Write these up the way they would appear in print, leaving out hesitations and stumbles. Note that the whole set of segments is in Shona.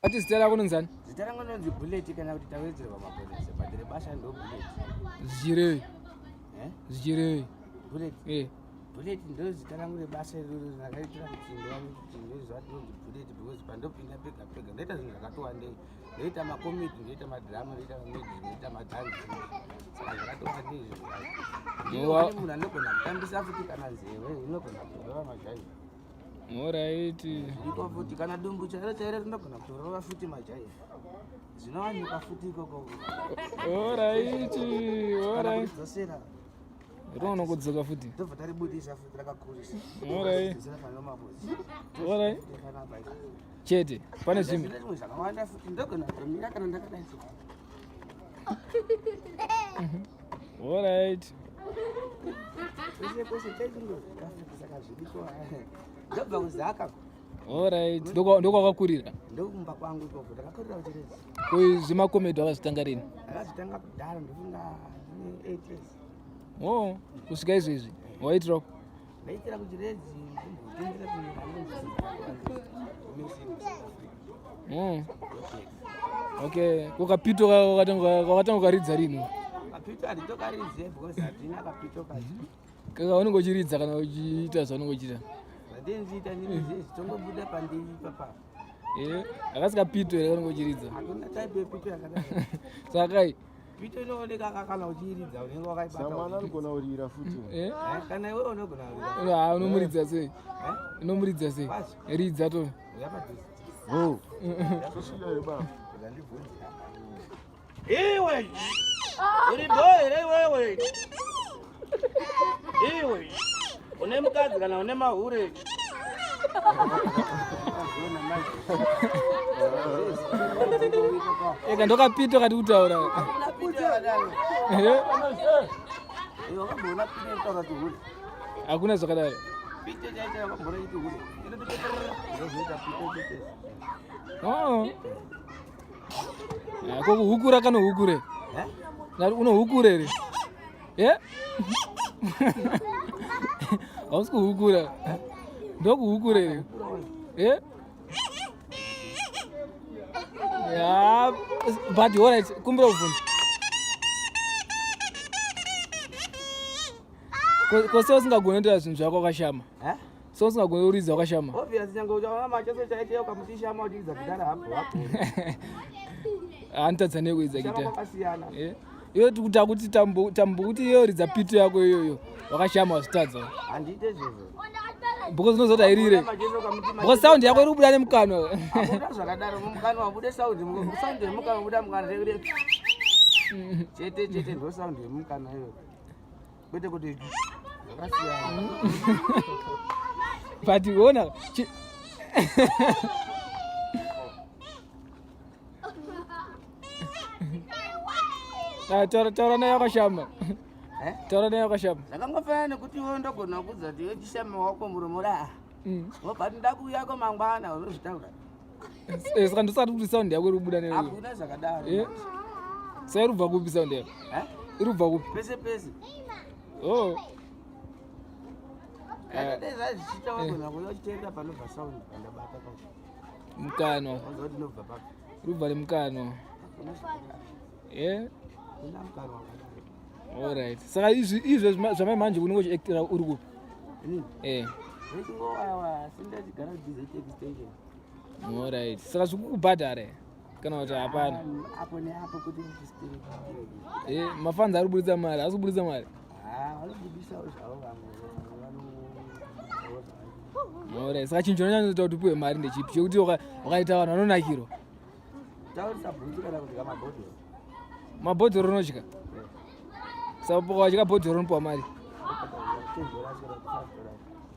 Ati zita rako nonzani? Zita rangu nonzi Bullet kana kuti tawedzerwa maponese but rebasa ndo Bullet. Zvichirei? Eh? Zvichirei? Bullet. Eh. Bullet ndo zita rangu rebasa iroro rakaitira kuti ndiwane kuti ndoziva kuti ndonzi Bullet because pandopinda pega pega ndoita zvinhu zvakatowandei. Ndoita makomedi, ndoita madrama, ndoita mamusic, ndoita madhanzi. Saka zvakatowandei zvinhu zvacho. Wa- Munhu anogona kutambisa futi kana nzeve inogona kurova majaiva. Alright. Iko futi kana dumbu chairo chairo rinogona kutorova futi majaiva. Zvinowanikwa futi ikoko. Alright. Kana Alright. kuridzosera Rinoona kudzoka futi. tobva taribudisa futi rakakurisa. Alright. Dzosera pane mapozi. Alright. Chete. Pane zvimwe. Zvimwe zvakawanda futi ndogona kutomira kana ndakadai so. Alright. Kwese kwese taingozvika futi saka zviriko. Ndobva kuzaka Alright. Ndokwakakurira. ndokumba kwangu ikoko ndakakurira kuChiredzi. Ko zvemakomedi wakazvitanga rini? Ndakazvitanga kudhara ndofunga ndine 8 years. Oh, kusvika izvezvi. Waitira Ndaitira kuChiredzi ndimbotendera kunyika anonzi Messi South Africa. Okay. Kokapito wakatanga ukaridza rini? Kapito handitokaridze because hatina kapito kacho. Kaka unenge uchiridza kana uchiita zvaunenge uchiita. Zvandinziita ndinizezi tongobuda pandiri ipapa. Eh, hakasi kapito here kaunenge uchiridza. Hakuna type yepito yakadai. Saka Pito inooneka kana uchiiridza unenge wakaibata. Samwana anogona kurira futi. eh, Eh, Kana iwewe unogona kurira. ah, unomuridza sei? Eh? Unomuridza sei? Kwazvo. Ridza to. Uya padhuze. Ho. Sosvika here baba. Uzandibvunze. Iwe! Uri boy here iwewe? Iwe! Une mukadzi kana une mahure? Eka ndokapito kati kutaura. Eh, Iwe wakamboona pito inotaura kuti hure? Hakuna zvakadaro. Pito chaicho wakamboona ichiti hure? Ndozoita pito chete. Oh. Ah, Ko kuhukura kanohukure. Eh? Nari unohukura here? Eh? Hausi kuhukura. Ndokuhukura here? Eh? Yeah, but all right, kumbira kubvunza. Ko sei usingagoni kuita zvinhu zvako wakashama? Eh? Sei usingagoni kuridza wakashama? Obvious nyange uchaona macheso chaicho ukamuti shama uchiridza gitara hapo hapo. Anotadza nei kuridza Shama gitara? kwakasiyana. Eh? Iwe kuti akuti tambo tambo kuti iyo ridza pito yako iyoyo wakashama wazvitadza. Handiite izvozvo. Because unozoti hairire. Macheso ukamuti Because sound yako iri kubuda nemukanwa. Hakuna zvakadaro mumukanwa wabude sound sound yemukanwa buda mukanwa rekuti chete chete ndo sound yemukanwa iyoyo. Kwete kuti zvakasiyana. But ona chi- Ah, taura taura naye wakashama. Eh? Taura naye wakashama. Zvakangofanana nekuti iwe ndogona kuudza kuti iwe chishama wako muromo ra. Wobva kuti ndakuuyako mangwana unozvitaura. Eh, saka ndosati kuti sound yako iri kubuda newe. Hakuna zvakadaro. Eh? Saka iri kubva kupi sound yako? Eh? Iri kubva kupi? Pese pese. Oh. Dai zvazvichiita wagona kuuya uchiteerera panobva sound pandabata pacho. Mukanwa. Wanzwa kuti inobva papi. Iri kubva nemukanwa. Hakuna zvakadaro. Eh? Hakuna mukanwa wakadaro. Alright. Saka izvi izvi zvamai manje unenge uchiactira uri kupi? Inini? Eh. Ndechingowaya asi ndachigara kudz extension. Alright. Saka zvikukubhadhara here? Kana kuti hapana? Apo neapo kuti ndisitiri. Eh, mafanzi ari kuburitsa mari, asi kuburitsa mari. Ah, vanobudisawo zvavo vamwe vano Alright. Saka chinhu chinonyanya kuti upiwe mari ndechipi? Chekuti wakaita vanhu vanonakirwa. Taurisa bhutsu kana kudya mabhodhoro. Mabhodhoro unodya? Saka ukadya bhodhoro unopiwa mari.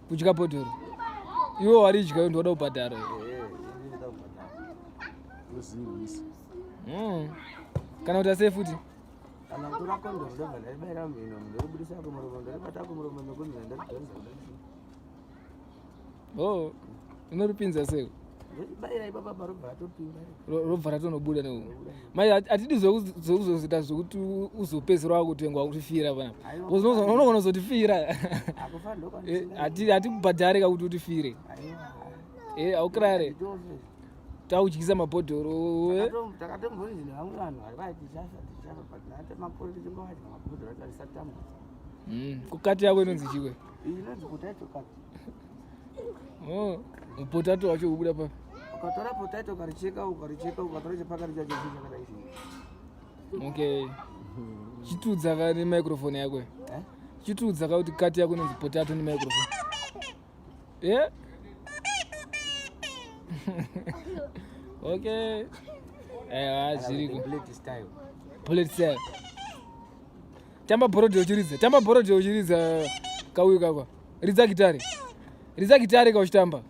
Kudya bhodhoro. Iwe waridya iwe ndoda kubhadhara. Uzivisi. Kana kuti asei futi? Kana kutora kondomu ndobva ndaribaira mhino ndoribudisa kumuromo ndoribata kumuromo nekumhino ndoridhonza kudai. Oh, unoripinza sei? Ndoribaira ipapa parobva ratopinda. Robva ratonobuda neuko. Mai hatidi zvekuzoita zvekuti uzopedzisira wakutengwa kutifira panapa. Aiwa. Unogona kuzotifira. Akufanira Eh, ndokwanisa. Hatikubhadhare kakuti utifire. Aiwa. Eh, haukrare. Nditofe. Takudyisa mabhodhoro. Takatombonzi nevamwe vanhu vari vai tichafa tichafa but nhate makore tichingovadya mabhodhoro acho atisatambudza. Kukati yako inonzi chikwe? Iyi inonzi potato cut. Oh, potato wacho ubuda papi? Ukatora potato ukaricheka ukaricheka ukatora chepakati chacho chakadai sei. Okay. Chitudza ka nemicrophone yako. Eh? Chitudza ka kuti kati yako inonzi potato nemicrophone. Yeah? Okay. Aiwa zviriko. Bullet style. Bullet style. Tamba bhorodhi uchiridza. Tamba bhorodhi uchiridza kauyu kakwa. Ridza gitare. Ridza gitare ka uchitamba.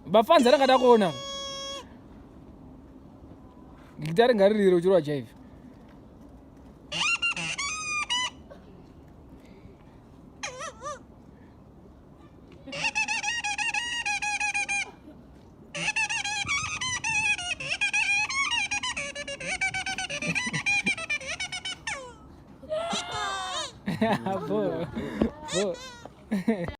Bafanza rakada kuona. Gitare ngaririre uchirwa jive. Bo. Bo.